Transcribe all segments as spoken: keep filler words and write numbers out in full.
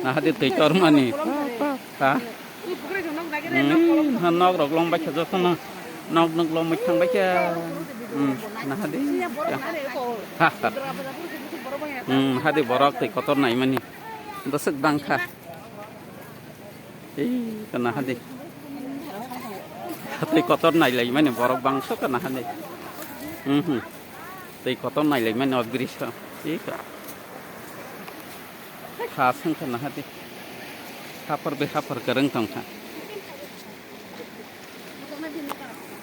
Nahadi twi tormani. Ha? Hmm, ha, nok rok lom baikha jotono. Nok nok lom baikha thang baikha. Hmm, nahadi. Ha, ha. Hmm, hadi borok twi kotor naimani. Bwswk bangkha. Ei, kana hadi. Twi kotor nailaimani borok bangso kana hadi. Hmm, hmm. Twi kotor nailaimani o bridge o. Ei ka. Ha sengkha nahadi. Hapar be hapar kwrwng tongkha.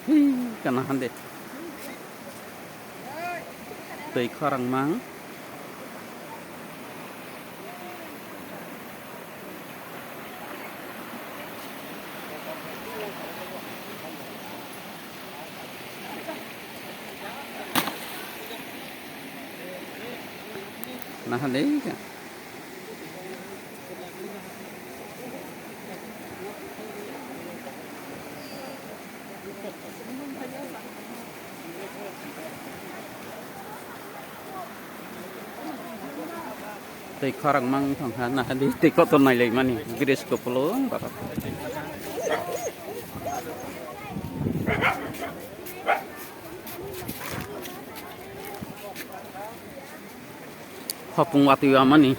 Hii, kana hande. Twi khorang mang. Nahale ka. Tei khorang mang thang ha, nahadi tei kotor nailaimani, bridge kopolo. Hopung watwi amani.